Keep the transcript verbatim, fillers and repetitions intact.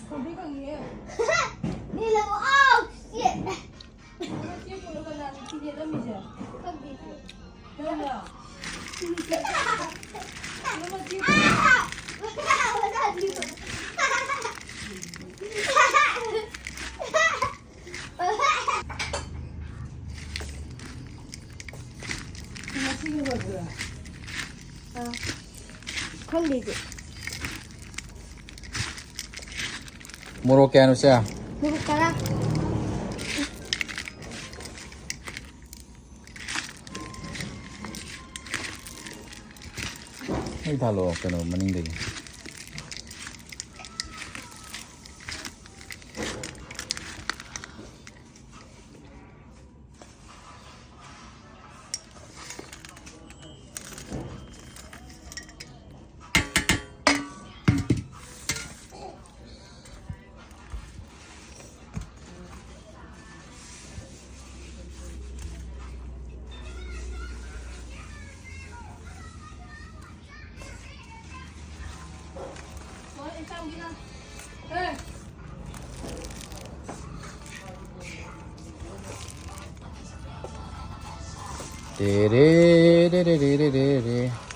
ꯈꯣꯡꯕꯤ ꯈꯪꯉꯤꯍꯦ꯫ ꯅꯤꯜꯂꯕꯣ? ꯑꯥꯎ! ꯆꯦ! ꯅꯪ ꯆꯦ ꯄꯨꯔꯒ ꯂꯥꯛꯑꯗꯤ ꯊꯤꯗꯦ ꯅꯝꯃꯤꯁꯦ꯫ ꯈꯪꯗꯦ꯫ ꯅꯪꯂꯣ? ꯅꯪꯅ ꯆꯦ ꯑꯥ! ꯃꯆꯥ ꯑꯅꯤꯗꯣ꯫ ꯉꯁꯤꯒꯤ ꯑꯣꯏꯕ꯭ꯔꯥ? ꯑꯥ꯫ ꯈꯪꯗꯦ ꯑꯩꯗꯤ꯫ ꯃꯣꯔꯣꯛ ꯀꯌꯥꯅꯣ ꯁꯦ? ꯃꯣꯔꯣꯛ ꯇꯔꯥ꯫ ꯃꯩ ꯊꯥꯜꯂꯣ, ꯀꯩꯅꯣ, ꯃꯅꯤꯡꯗꯒꯤ꯫ ꯇꯦꯔꯦ, ꯔꯦ, ꯔꯦ, ꯔꯦ, ꯔꯦ, ꯔꯦ, ꯔꯦ꯫